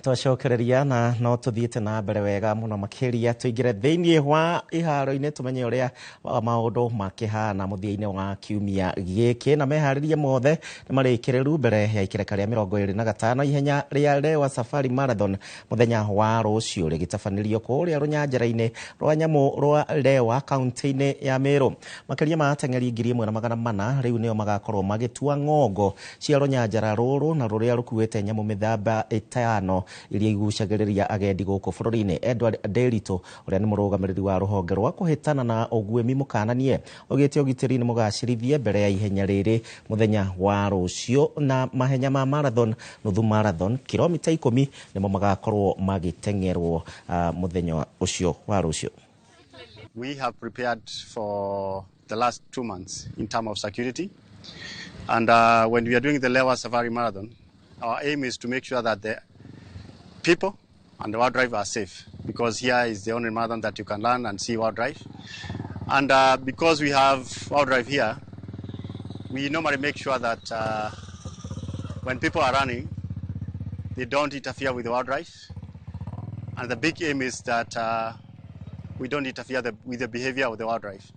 Twacokereria na no tuthiĩte na mbere wega mũno makĩria tũingĩre thĩinĩ wa iharo-inĩ tũmenye ũrĩa maũndũ makĩhana mũthia-inĩ wa kiumia gĩkĩ na meharĩrie mothe nĩ marĩkĩrĩru mbere ya ikereka rĩa 25 ihenya rĩa Lewa Safari Marathon mũthenya wa rũciũ rĩgĩtabanĩrio kũrĩa rũnyanjara-inĩ rwa nyamũ rwa Lewa kaunti-inĩ ya Meru. Makĩria ma ateng'eri 1400 rĩu nĩo magakorwo magĩtua ng'ongo cia rũnyanjara rũrũ na rũrĩa rũkuĩte nyamũ mĩthemba 5 iria igucagĩrĩria agendi gũkũ bũrũri-inĩ. Edward Nderitu ũrĩa nĩ mũrũgamĩrĩri wa rũhonge rwa kũhĩtana na ũguĩmi mũkananie augĩte ũgitĩri nĩ mũgacĩrithie mbere ya ihenya rĩrĩ mũthenya wa rũciũ na mahenya ma marathon, nuthu marathon, kilomita 10 nĩmo magakorwo magĩteng'erwo mũthenya ũcio wa rũciũ. We have prepared for the last 2 months in terms of security, and when we are doing the Lewa Safari Marathon, our aim is to make sure that the people and the wildlife are safe, because here is the only marathon that you can learn and see wildlife. And because we have wildlife here, we normally make sure that when people are running, they don't interfere with the wildlife. And the big aim is that we don't interfere with the behavior of the wildlife.